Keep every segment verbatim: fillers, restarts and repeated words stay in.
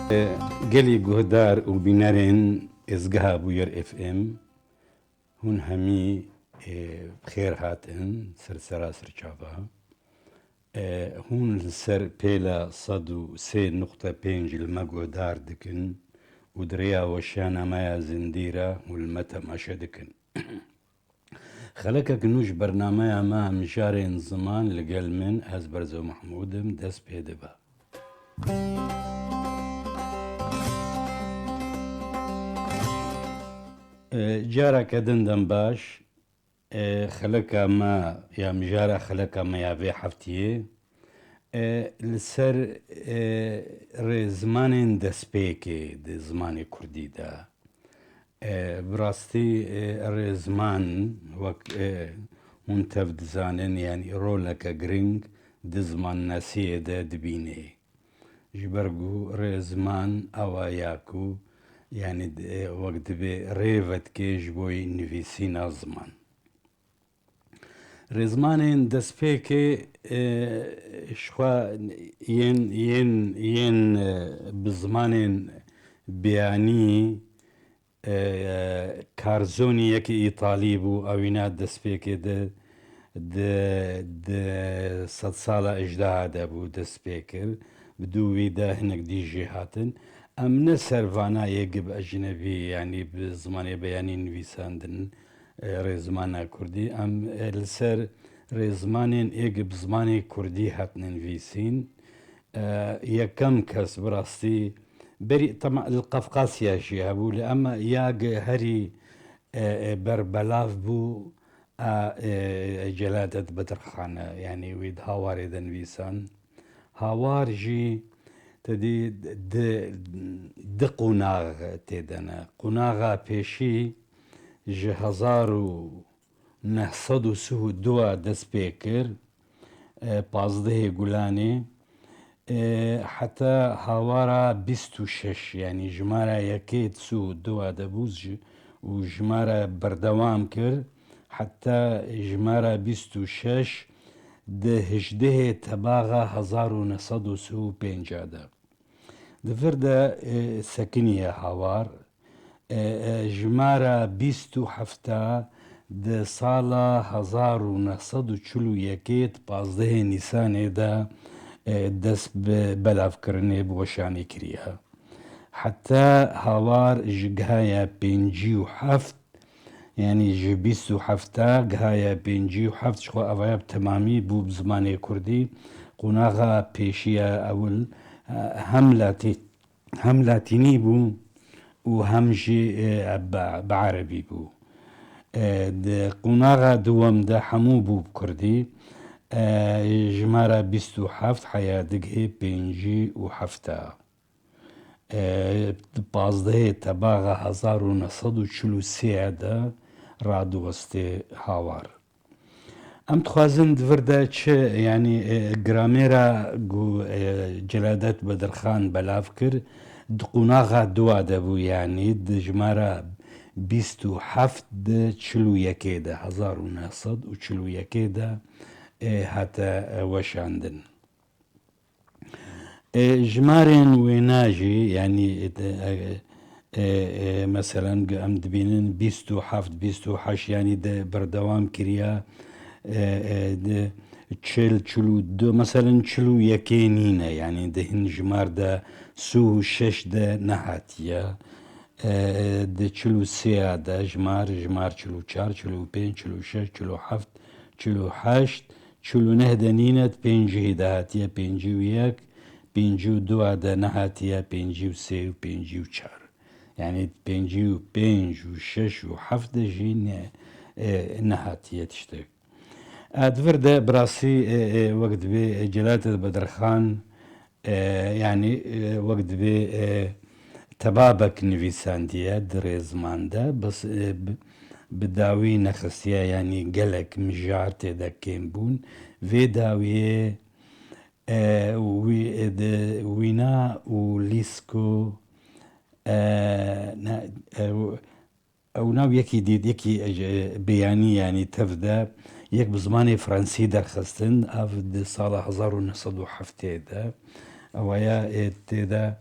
Gelî guhdar û bînerên êzgeha Bûyer F M, hûn hemî, ê, bi xêr hatin, ser sera ser çava. Ê, hûn li ser pêla sed û sê nuqte pênc li me guhdar dikin û di rêya weşiyana me ya zindî re hûn li me temaşe dikin. Xelekek nû ji bernameya me mijarên ziman li gel min, ez Berzo Mehmûd im, dest pê dibe. E, careke din dem baş, e, xeleka me ya mijara xeleka me ya vê heftiyê, e, li ser, e, rêzimanên destpêkê di zimanê kurdî de. E, bi rastî, e, rêziman wek, e, hûn tev dizanin, yanî roleke giring di zimannasiyê de dibîne. Ji ber ku rêziman awa ya ku, yanî, e, wek dibê rê vedike ji bo nivîsîna ziman. Rêzimanên destpêkê, e, ji xwe yên, yên, yên, e, bi zimanên biyanî, e, Karzonî yekî îtalî bû, ewîna destpêkê di, di, di sedsala hejdeha de bû, dest pê kir. Bi dû wî de hinek dî jî hatin. Em ne ser vana yê gi bi ecnebî, yanî bi zimanê beyanî nivîsandin, e, rêzimana kurdî. Em, e, li ser rêzimanên ê gi bi zimanê kurdî hatine nivîsîn. E, yekem kes bi rastî berî, tema li Qafqasya jî hebû, lê em ya gi herî, e, e, berbelav bû, a, e, Celadet Bedirxan e, yanî wî di Hawarê de nivîsand. Hawar jî te dî di, di qonax tê de ne. Qonaxa pêşî ji hezar û neh sed û sî û du a dest pê kir, e, pazdehê Gulanê, e, heta hawara bîst û şeş, yanî jimara yekê di sî û du a de bû ji, û jimara berdewam kir, heta jimara bîst û şeş di hejdehê tebaxa hezar û neh sed û sî û pênc a de. Di vir de, e, sekiniye Hawar, e, e, jimara bîst û heft a di sala hezar û neh sed û çil û yekê di pazdehê Nîsanê de, e, dest bi belavkirinê, bi weşanê kiriye. Heta Hawar ji gihaya pêncî û heft, yanî ji bîst û heft a gihaya pêncî û heft, ji xwe evaya bi temamî bû bi zimanê kurdî. Qonaxa pêşiya ewil, e, hem latî-, hem latînî bû û hem jî, e, bi, bi erebî bû. E, di qonaxa duwem de hemû bû bi kurdî. E, jimara bîst û heft heya digihê pêncî û heft a. E, di pazdehê tebaxa hezar û neh sed û çil û sê de radiwestê Hawar. Em dixwazin di vir de çi, yanî, e, gramêra ku, e, Celadet Bedirxan belav kir, di qonaxa dua de bû, yanî di jimara bîst û heft di çil û yekê de, hezar û neh sed û çil û yekê de, e, hate, e, weşandin. E, jimarên wêna jî, yanî, e, e, e, e, meselen, em dibînin bîst û heft, bîst û heşt, yanî de berdewam kiriya, e, e, de çil, çil û du, meselen, çil û yekê nîne, yanî di hin jimar de sî û şeş de nehatiye. E, di çil û sê ya de jimar, jimar çil û çar, çil û pênc, çil û şeş, çil û heft, çil û heşt, çil û neh de nîne, di pêncî de hatiye, pêncî û yek, pêncî û du de nehatiye, pêncî û sê û pêncî û çar. Yanî pêncî û pênc û şeş û heft de jî ne, e, nehatiye tiştek. E, di vir de bi rastî, e, e, wek dibê, e, Celadet Bedirxan, e, yanî, e, wek dibê, e, tebabek nivîsandiye di rêziman de, bes, e, bi, bi dawî nexistiye, yanî gelek mijar tê de kêm bûn. Vê dawiyê, e, wî, e, di wîna û lîsko, e, ne, e, Ew nav yekî dît, yekî, e, beyanî, yanî tev de, yek bi zimanê fransî derxistin, ev di sala hezar û neh sed û heftê de. Ewaya, e, tê de,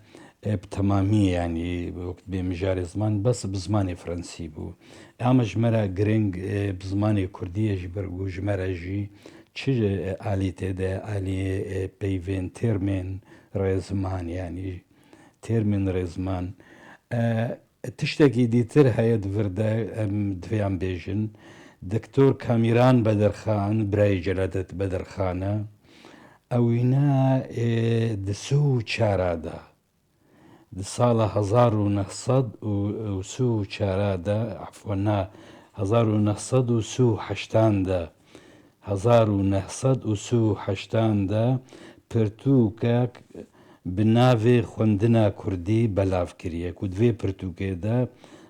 e, bi temamî, yanî wek dibê mijarê ziman bes bi zimanê fransî bû. Ama ji me re giring, e, bi zimanê kurdî ye, ji ber ku ji me re jî çi, e, alî tê de, aliyê, e, peyvên têrmên rêziman, yanî têrmên rêziman. E, tiştekî dîtir heye di vir de, em divê em bêjin. Doktor Kamîran Bedirxan, birayê Celadet Bedirxan e. Ewîne, e, di sî û çar de. Di sala hezar û neh sed û sî û çar de, efwen, na, hezar û neh sed û sî û heşt de, hezar û neh sed û sî û heşt de pirtûkek bi navê Xwendina Kurdî belav kiriye, ku di vê pirtûkê de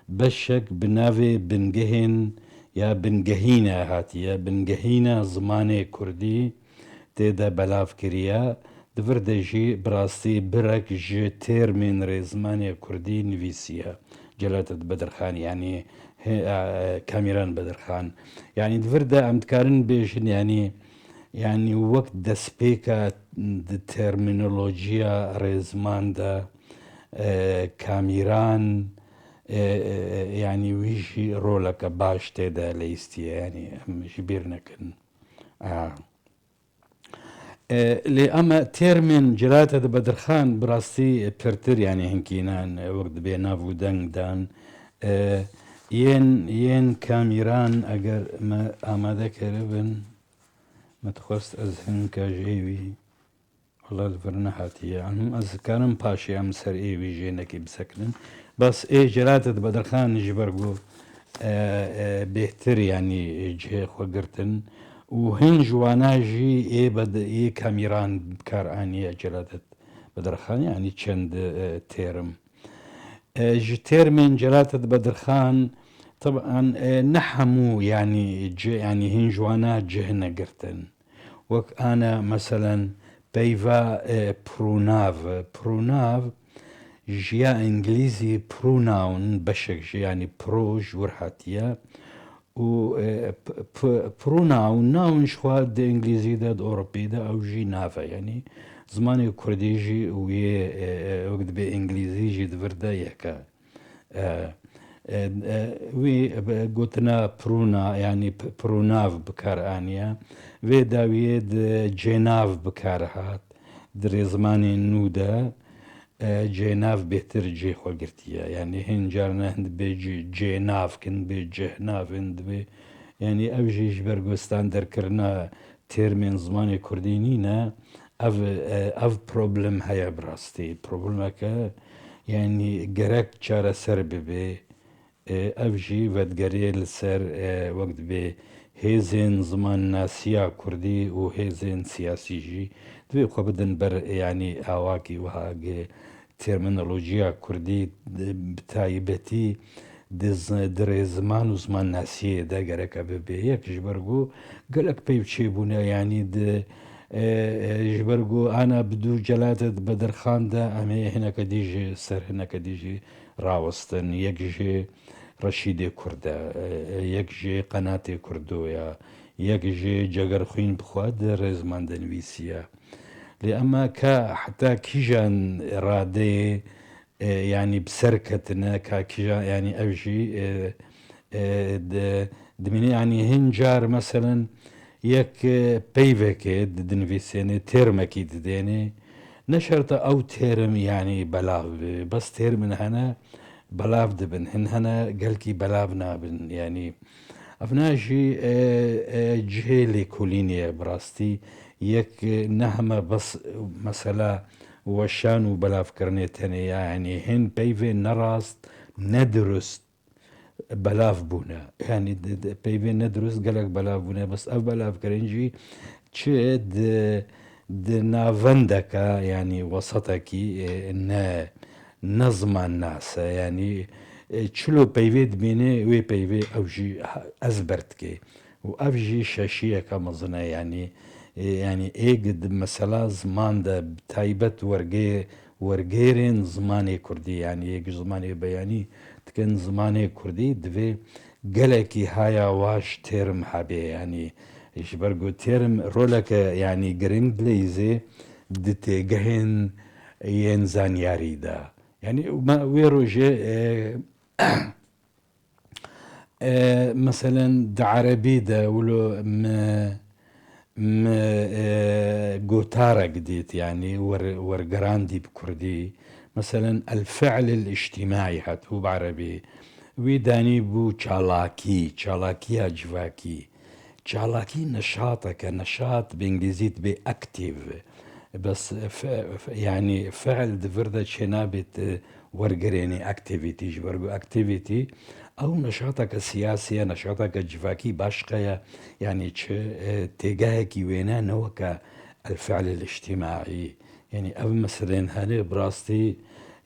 beşek bi navê Bingehên ya Bingehîne hatiye, Bingehîna Zimanê Kurdî tê de belav kiriye. Di vir de jî bi rastî birek ji têrmên rêzimanê kurdî nivîsiye. Celadet Bedirxan, yanî he, e, Kamîran Bedirxan. Yanî di vir de em dikarin bêjin, yanî, yanî wek destpêka di termînolojiya rêziman de, e, Kamîran, e, e, e, yanî wî jî roleke baş tê de leyîstiye, yanî em ji bîr nekin. E, E, lê ama têrmên Celadet Bedirxan bi rastî pirtir, yanî hinkî nan, e, wek dibê nav û deng dan. E, yên, yên Kamîran eger me amade keribin, me dixwest ez hinka ji êwî, wela li vir nehatiye. Em, ez karim paşê em ser êwî jê nekî bisekinin. Bes ê Celadet Bedirxan ji ber ku, e, e, bêhtir, yanî cihê xwe girtin û hin ji wana jî ê bed-, ê Kamîran bi kar aniye Celadet Bedirxan, yanî çend, e, têrim. E, ji têrmên Celadet Bedirxan, teban, e, ne hemû, yanî ci-, yanî hin ji wana cih negirtin. Wek ana, meselen, peyva, e, pronav. Pronav ji ya îngilîzî pronoun, beşek ji, yanî pro ji wir hatiye. Û, e, p-, p-, pronoun, noun ji xwe di îngilîzî de, di ewropî de ew jî nav e. Yanî zimanê kurdî jî û yê, e, e, wek dibê îngilîzî jî di vir de yek e. E, e, e, wî, e, gotina pruna, yanî p-, prunav bi kar aniye. Vê dawiyê di cênav bi kar hat. Di rêzimanên nû de, e, cênav bêhtir cê xwe girtiye. Yanî hin carna hin dibê cê-, cênav, kin dibê cihnav, hin dibê. Yanî ev jî ji ber ku standardkirina têrmên zimanê kurdî nîne, ev, e, ev problem heye bi rastî. Problemeke, yanî gerek çareser bibe. E, ev jî vedigerê li ser, e, wek dibê hêzên zimannasiya kurdî û hêzên siyasî jî divê xwe bidin ber, e, yanî awakî wiha ge-, terminolojiya kurdî, e, bi taybetî di z-, di rêziman û zimannasiyê de gereke bibe yek, ji ber ku gelek peyv çêbûne, yanî di, e, e, ji ber ku ana bi dû Celadet Bedirxan de em ê hineke dî ji ser hineke dî jî rawestin, yek ji Reşîdê Kurd e, e, yek ji Qenatê Kurdo ya, yek ji Cegerxwîn bi xwe di rêziman de nivîsiye. Lê ema ka heta kîjan radeyê, e, yanî bi ser ketine, ka kîjan, yanî ev jî, e, e, di-, dimîne, yanî hin car, meselen, yek, e, peyvekê di-, dinivîsêne, têrmekî didêne, ne şert e ew têrim, yanî belav be, bes têrmin hene, belav dibin, hin hene gelkî belav nabin. Yanî evna jî, e, e, cihê lêkolînê ye bi rastî. Yek, e, ne heme bes mesela weşan û belavkirinê tenê ya, yanî hin peyvê ne rast, ne dirust belav bûne. Yanî di, di, peyvê ne dirust gelek belav bûne. Bes ev belavkirin jî çi di, di navendeka, yanî wesetekî, e, ne, ne zimannas e. Yanî, e, çilo peyvê dibîne, wê peyvê ew jî ha-, ezber dike. Û ev jî şaşiyeke mezin e, yanî, e, yanî êg di mesela ziman de bi taybet wergê-, wergêrên zimanê kurdî, yanî êg zimanê beyanî dikin zimanê kurdî, divê gelekî haya waş têrm hebe, yanî ji ber ku têrm roleke, yanî giring dileyîzê di têgehên yên zanyarî de. Yani me wê rojê, e, e, meselen di erebî de wilo me, me, e, gotarek dît, yani wer-, wergeran dî bi kurdî. Meselen el fi'l el îctîmaî hat û bi erebî. Wî danî bû çalakî, çalakiya civakî. Çalakî neşateke, neşat bi îngilîzî dibê active. Bes fe-, fe-, yani fi'l di vir de çênabê tu wergerênî activity, ji ber ku activity ew neşateke siyasî ye, neşateke civakî başqe ye. Yani çi, e, têgehekî wêne ne weke el fi'l el îctîmaî. Yani ev meselên hene bi rastî,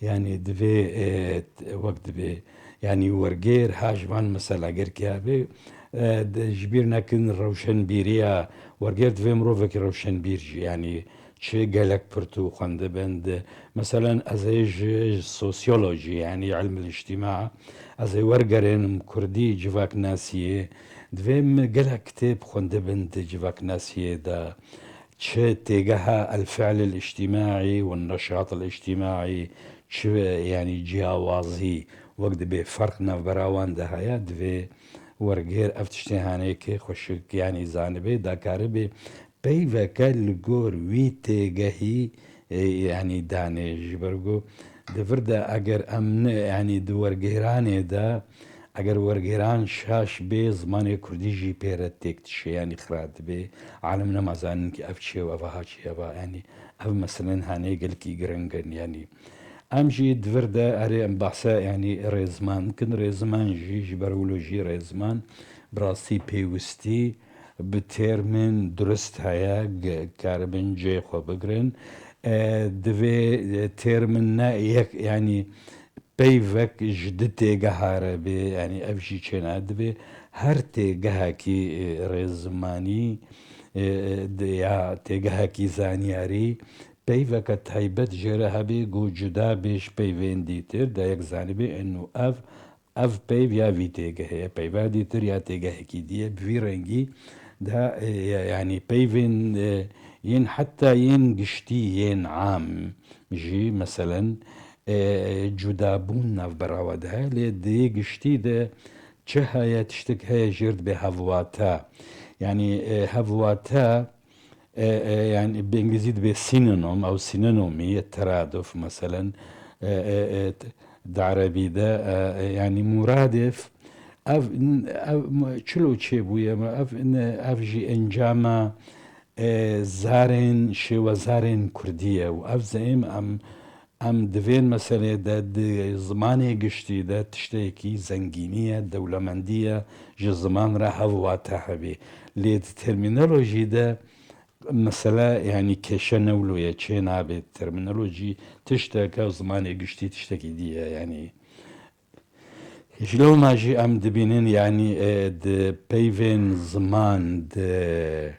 yani divê, e, t-, wek divê, yani wergêr ha ji van meselegerkî hebe, e, de, ji bîr nekin rewşenbîriya wergêr, divê mirovekî rewşenbîr jî, yani çi gelek pirtû xwendibin. Di, meselen ez ê ji sosyolojî, yani ilmil îctîma, ez ê wergerênim kurdî civaknasiyê, divê min gelek kitêb xwendibin di civaknasiyê de. Çi têgeha el fi'l el îctîmaî û neşat el îctîmaî, çi, yani ciyawazî, wek dibê ferq navbera wan de heye, divê wergêr ev tiştê hanê ki xweşik, yani zanibê, dakaribê peyveke li gor wî têgehî, e, yani danê. Ji ber ku di vir de eger em ne, yani di wergêranê de, eger wergêran şaş bê, zimanê kurdî jî pê re têk dişê, yani xira dibê. Alim nema zanin ki ev çi ye û ev ha çi ye, ev, yani ev meselên hanê gelkî giring in, yani. Em jî di vir de erê em behsa, yani rêziman bikin. Rêziman jî, ji ber wilo jî rêziman bi rastî pêwistî bi têrmên durist heye, ge-, karibin cihê xwe bigirin. E, divê, e, têrmin ne yek, yani peyvek ji di têgeha re bê, yani ev jî çêne, divê her têgehekî, e, rêzimanî, e, e, di-, ya têgehekî zanyarî peyveke taybet jê re hebê, ku cuda bê ji peyvên dîtir, de yek zanibê, eno ev, ev peyv ya vî têgehê ye, peyva dîtir ya têgehekî dî ye, bi vî rengî de, e, ya-, yanî peyvên, e, yên heta yên giştî, yên am jî, meselen, e, cudabûn navbera we de heye, lê di yê giştî de çi heye, tiştek heye jêr dibê hevwata. Yanî, e, hevwata, e, e, yani bi îngilîzî dibê synonym, ew synonymy ye, teraduf, meselen, e, e, e, t-, di erebî de, e, e, yani muradif, ev, ev m-, çilo çêbûye, ev, ev jî encama, e, zarên, şêwezarên kurdî ye û ev zeyim em, em di vên meselê de, di zimanê giştî de tiştekî zengînî ye, dewlemendî ye, ji ziman re hevwate hebî. Lê di termînolojî de mesele, yanî kêşe ne wilo ye, çê nabe. Termînolojî tiştek e, zimanê giştî tiştekî dî ye, yanî. Ji lewma jî em dibînin, yanî, e, di peyvên ziman, di,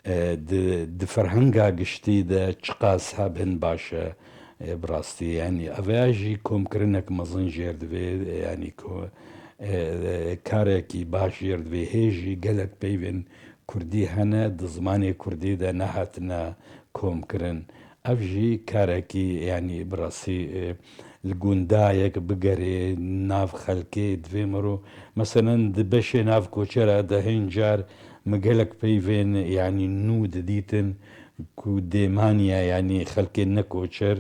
e, di, di ferhenga giştî de çiqas hebin baş e, e, bi rastî. Yanî, ev ya jî komkirinek mezin jêr divê, e, yanî, ko-, e, e, karekî baş jêr divê. Hê jî gelek peyvên kurdî hene, di zimanê kurdî de nehatine komkirin. Ev jî karekî, yanî bi rastî, e, li gundayek bigerê nav xelkê divê mero. Meselen, di beşê nav koçera de hin car min gelek peyvên, yanî nû didîtin ku dêmaniye, yanî xelkên ne koçer,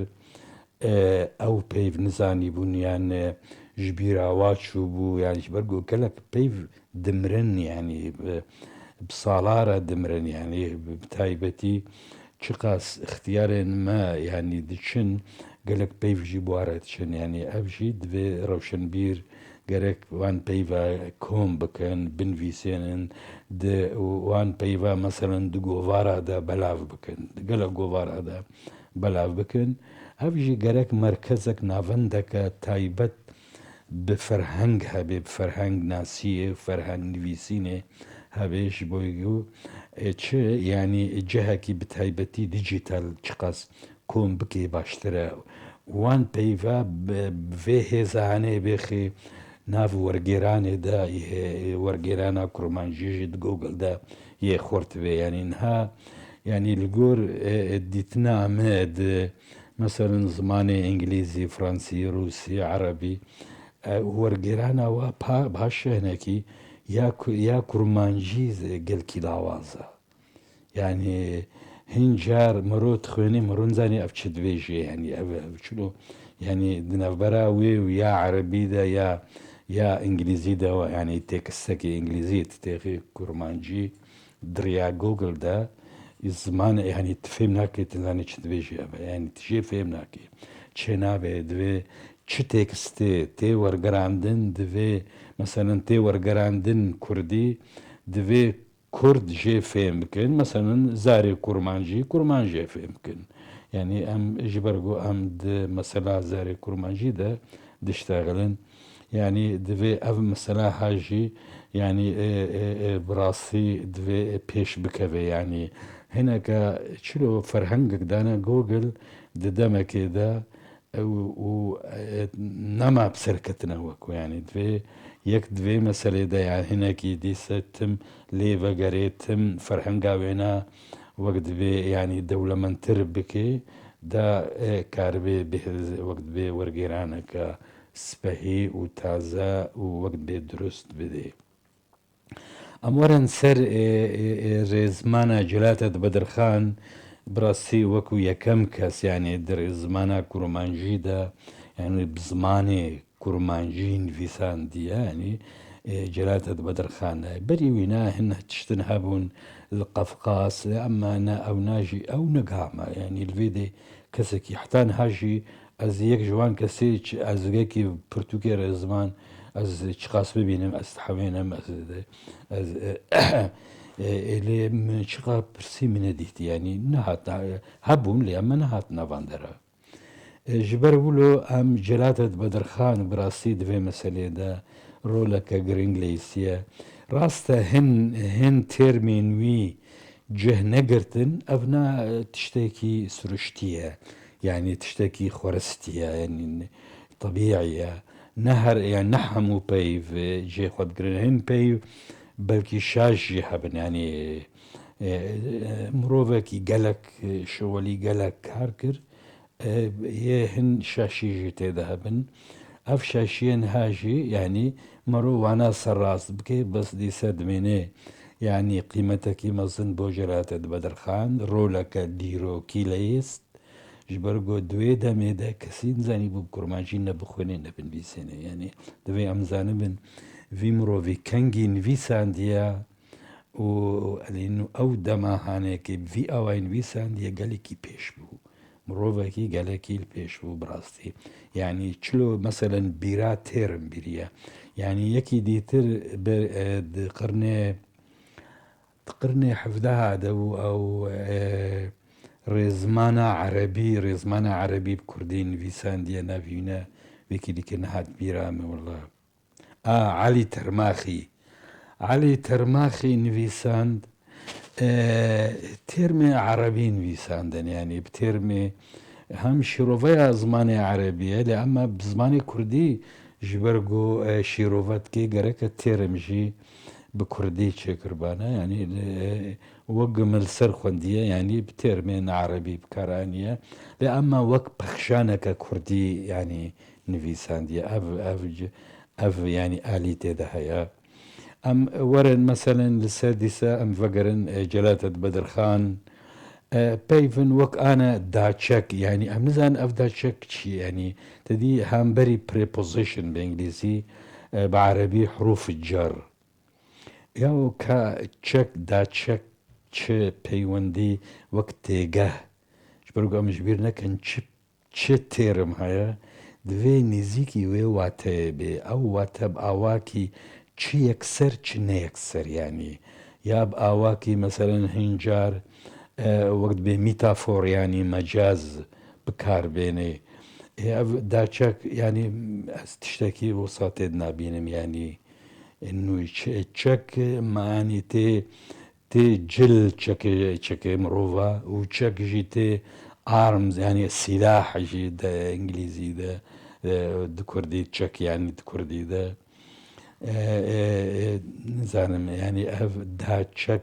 e, ew peyv nizanîbûn yan, e, ji bîra wa çûbû, yan ji ber ku gelek peyv dimirin, yanî bi, bi sala re dimirin, yanî bi, bi taybetî çiqas ixtiyarên me, yanî diçin, gelek peyv jî bi wa re diçin. Yanî ev jî divê rewşenbîr gerek wan peyva kom bikin, binivîsênin, di wan peyva, meselen, di govara de belav bikin, di gelek govara de belav bikin. Ev jî gerek merkezek, navendeke taybet bi ferheng hebe, bi ferheng nasiyê, ferheng nivîsînê hebe, ji bo ku, e, çi, yanî cihekî bi taybetî dîjîtal çiqas kom bike baştir e. Wan peyva bi, bi vê hêza hene bêxê nav wergêranê de, yê wergêrana kurmancî jî di Google de yê xurt bê. Yanî niha, yanî li gor, e, e, dîtina me di Meselen zimanê îngilîzî, fransî, rûsî, erebî, e, wergêrana wa pa-, paşe hinekî ya ku-, ya kurmancî gelkî lawaz e. Yanî hin car miro dixwênî, miro nizanî ev çi dibêjê, yanî ev, ev çilo, yanî di navbera wê û ya erebî de ya, ya îngilîzî de, yanî têkistekî îngilîzî, tu têxî kurmancî, di riya Google de, ziman, yanî tu fêm nakî, tu nizanî çi dibêjî ev e. Yanî tu jê fêm nakî. Çênabê, divê çi têkistê tê wergerandin, divê, meselen, tê wergerandin kurdî, divê kurd jê fêm bikin, meselen, zarê kurmancî, kurmanc jê fêm bikin. Yanî em ji ber ku em di mesela zarê kurmancî de diştexilin, yanî divê ev mesela ha jî, yanî, e, e, e, bi rastî divê pêş bikeve. Yanî hineke çilo ferhengek dane Google di demekê de, e, û, û, e, nema bi serketine wek, yanî divê yek divê meselê de, yanî hinekî dîse tim lê vegerê, tim ferhenga wêna wek divê, yanî dewlemendtir bike, da, e, karibê bihêze wek divê wergêraneke spehî û taze û wek divê dirust bidê. Em werin ser, e, e, e, rêzmana Celadet Bedirxan, bi rastî wekû yekem kes, yanî di rêzmana kurmancî de, yanî bi zimanê kurmancî nivîsandiye, yanî, e, Celadet Bedirxan e. Berî wî ne hin tiştin hebûn li Qefqas, e, ema ne ew, na jî ew nigaha me, yanî li vê de kesekî, heta niha jî ez yek ji wan kesê, ez yekî pirtûkê re ziman, ez çiqas bibînim, ez dihewênim, ez, ez, e, e, lê min çiqa pirsî min nedîtî, yanî nehat, hebûn lê em nehat navandera. E, ji ber wilo em Celadet Bedirxan bi rastî di vê meselê de roleke giring leyîsiye. Rast e, hin, hin termên wî cih negirtin, ev ne tiştekî siruştî ye, yanî tiştekî xweristî ye, yanî tebîî ye. Ne her, yanî ne hemû peyv cihê xwe digirin. Hin peyv belkî şaş jî hebin, yanî, e, e, mirovekî gelek, e, şewelî, gelek kar kir, e, yê hin şaşî jî tê de hebin. Ev şaşiyên ha jî, yanî mero wana serrast bike, bes dîse dimêne, yanî qîmetekî mezin bo Celadet Bedirxan, roleke dîrokî leyîst. Ji ber ku di wê demê de kesî nizanîbû bi kurmancî ne bixwîne ne binivîsêne. Yanî divê em zanibin vî mirovî kengî nivîsandiye û elî nû ew dema hanekê bi vî awayî nivîsandiye gelekî pêş bû. Mirovekî gelekî li pêş bû bi rastî. Yanî çilo meselen bîra têrim bîriye. Yanî yekî dîtir bi, e, di qirnê, di qirnê hevdeha de bû ew, e, rêzmana erebî, rêzmana erebî bi kurdî nivîsandiye, navî wî ne, wekî dîkir nehat bîra min wela. A, Elî Termaxî. Elî Termaxî nivîsand, e, termê erebî nivîsandin, yanî bi termê hem şîroveya zimanê erebî ye, lê ema bi zimanê kurdî ji ber ku, e, şîrove dike, gereke term jî bi kurdî çêkiribane, yanî, e, wek min li ser xwendiye, yanî bi termên erebî bi kar aniye, lê ema wek pexşaneke kurdî, yanî nivîsandiye. Ev, ev, ev, yanî alî tê de heye. Em werin, meselen, li ser dîse em vegerin, e, Celadet Bedirxan, e, peyvin wek ane daçek, yanî em nizanin ev daçek çi ye, yanî te dî hemberî preposition bi îngilîzî, e, bi erebî hurûf cer. Ya ka çek, daçek çi peywendî wek têgeh. Ji ber ku em ji bîr nekin çi çi term heye, divê nêzîkî wê wateyê bê. Ew wate bi awakî çi yekser, çi ne yekser, yanî. Ya bi awakî, meselen, hin car, e, wek dibê metafor, yanî mecaz bi kar bênê. E, ev daçek, yanî ez tiştekî wisa tê dinabînim, yanî, e, nû çe-, çek, me, yanî tê tê cil çekê, çekê mirova û çek jî tê arms, yanî sîlah jî di îngilîzî de, e, di kurdî çek, yanî di kurdî de, e, e, e, nizanim, yanî ev da çek,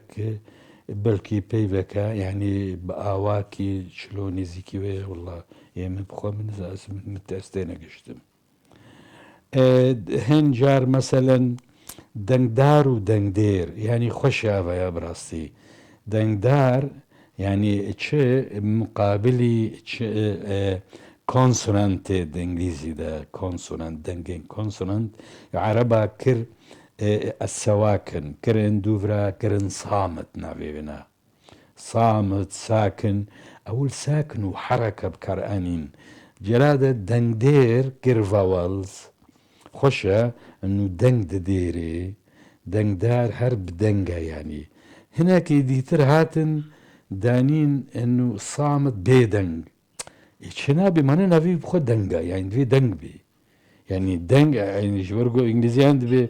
Belkî peyveke, yanî bi awakî çilo nêzîkî wê ye, wela yê min bi xwe min, ez min, min ters tênegiştim. E, hin car meselen dengdar û dengdêr, yanî xweş e ava ya bi rastî. Dengdar, yanî çi muqabilî çi, e, e, konsonantê di îngilîzî de, konsonant, dengên konsonant, ereba kir, e, e, sewakin, kirin dûvra, kirin samit navê wina. Samit, sakin, ewil sakin û hereke bi kar anîn. Cera de dengdêr kir vowels. Xweş e, inu deng didêrê, dengdar her bi deng e yanî. Hinekî dîtir hatin danîn inu samit bêdeng. Ê, çênabê, mane navê bi xwe deng e, yanî divê deng bê. Yanî deng, e, yanî ji ber ku îngilîziyan dibê,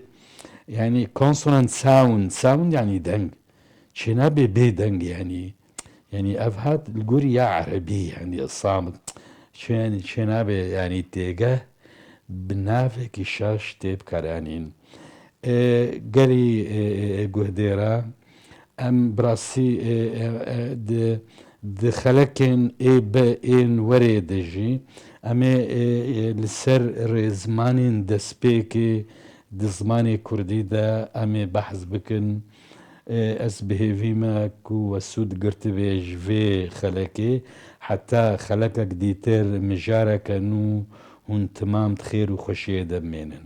yanî consonant sound, sound yanî deng. Çênabê bê deng yanî. Yanî ev hat li gorî ya erebî, yanî samit. Çê-, yanî çênabê, yanî têgeh bi navekî şaş tê bikaranîn. E, gelî, e, e, e, guhdêra, em bi rastî, e, e, e, di, di xelekên ê bi ên werê de jî em ê, e, e, li ser rêzimanên destpêkê di zimanê kurdî de em ê behs bikin. E, ez bi hêvî me ku we sûd girtibê ji vê xelekê, heta xelekek dîtir mijareke nû hûn timam di xêr û xweşiyê de bimênin.